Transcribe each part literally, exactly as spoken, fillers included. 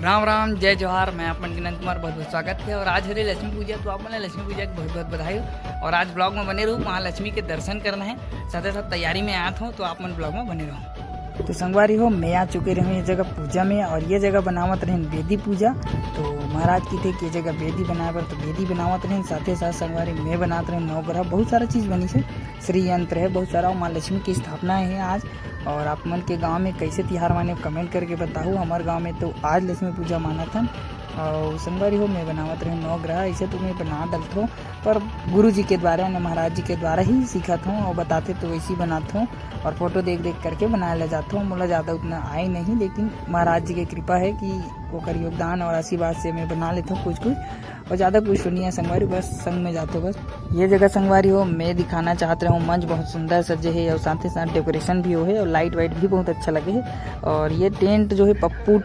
राम राम, जय जोहार। मैं आप मन के नंद कुमार, बहुत बहुत स्वागत है। और आज हरे लक्ष्मी पूजा, तो आप मन ला लक्ष्मी पूजा के बहुत बहुत बधाई हो। और आज vlog में बने रहू, महालक्ष्मी के दर्शन करना है, साथे साथ तैयारी में आत हो, तो आप मन vlog में बने रहू। तो संगवारी हो, मैं आ चुके रहूँ ये जगह पूजा में, और ये जगह बनावत रहन बेदी पूजा। तो महाराज की थे कि ये जगह बेदी बनाए बर, तो बेदी बनावत रहन, साथे साथ संगवारी मैं बनात रहन नवग्रह, बहुत सारा चीज बनी है, श्री यंत्र है, बहुत सारा, माँ लक्ष्मी की स्थापना है आज। और आप मन के गांव में कैसे तिहार माने, कमेंट करके बताओ। हमारे गांव में तो आज लक्ष्मी पूजा मानत हन। और संगवारी हो, मैं बनावत रहूँ नवग्रह, ऐसे तो मैं बना डलत हूँ, पर गुरु जी के द्वारा ने महाराज जी के द्वारा ही सीखत हूँ और बताते तो वैसे ही बनात हूँ। और फोटो देख देख करके बनाए ला जात हूँ। मोला ज़्यादा उतना आए नहीं, लेकिन महाराज जी के कृपा है कि ओकर योगदान और आशीर्वाद से मैं बना लेत हूँ कुछ कुछ। और ज़्यादा कुछ तो नहीं है संगवारी, बस संग में जात हो बस। ये जगह संगवारी हो, मैं दिखाना चाहत रहूँ, मंच बहुत सुंदर सजे है और साथ ही साथ डेकोरेशन भी हो है और लाइट वाइट भी बहुत अच्छा लगे है। और ये टेंट जो है पप्पू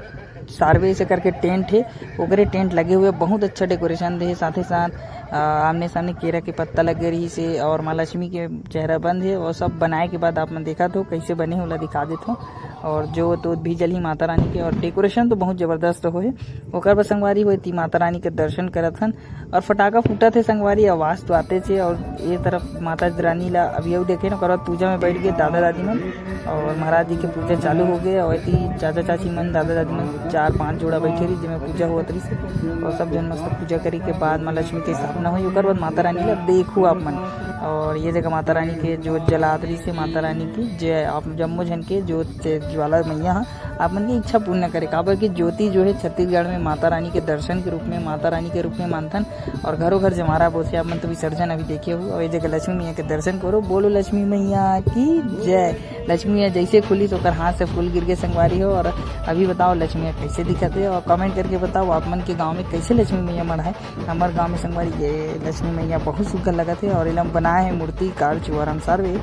सार्वे से करके टेंट है, ओकरे टेंट लगे हुए, बहुत अच्छा डेकोरेशन दे है। साथ ही साथ अ, आमने सामने केरा के पत्ता लगे रही से और माँ लक्ष्मी के चेहरा बंद है। और सब बनाए के बाद आप मन देखा तो कैसे बने होला दिखा देत हो। और जोत ओत भी जलही माता रानी के, और डेकोरेशन तो बहुत जबरदस्त हो है। ओकर बाद संगवारी हो एती माता रानी के दर्शन करत हन और फटाका फूटत हे संगवारी, आवाज तो आते छे। और ये तरफ माता रानी ला अभी अउ देखे न, ओकर बाद पूजा में बैठ गए दादा दादी मन और महाराज जी के पूजा चालू हो गए। और एती चाचा चाची मन, दादा दादी मन चार पांच जोड़ा बैठे रही, जेमे पूजा होत रही। और सब जन मस्त पूजा करे के बाद माँ लक्ष्मी के स्थापना हुई, ओकर बाद माता रानी ला देखू आप मन। और ये जगह माता रानी के जोत जलात रही से, माता रानी की जय। आप जम्मो झन के जोत से ज्वाला मैया ह आप मन की इच्छा पूर्ण करे, काबर कि ज्योति जो है छत्तीसगढ़ में माता रानी के दर्शन के रूप में, माता रानी के रूप में मानथन। और घरों घर जमारा बोलथे, आप मन तो विसर्जन अभी देखे हो। और ये जगह लक्ष्मी मैया के दर्शन करो, बोलो लक्ष्मी मैया की जय। लक्ष्मी मैया जैसे खुली तो ओकर हाथ से फूल गिर के संगवारी हो। और अभी बताओ लक्ष्मी मैया कैसे दिखत है, और कमेंट करके बताओ आप मन के गांव में कैसे लक्ष्मी मैया मढ़ाए। हमारे गांव में संगवारी ये लक्ष्मी मैया बहुत सुंदर लगत है, और एला बनाए है मूर्तिकार चुआराम सार्वे।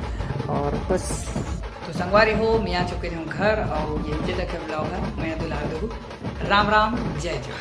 और बस। तो संगवारी हो, मैं आ चुके हूँ घर, और ये नीचे तक के vlog है। मैं दुलार दहू। राम राम, जय जोहार।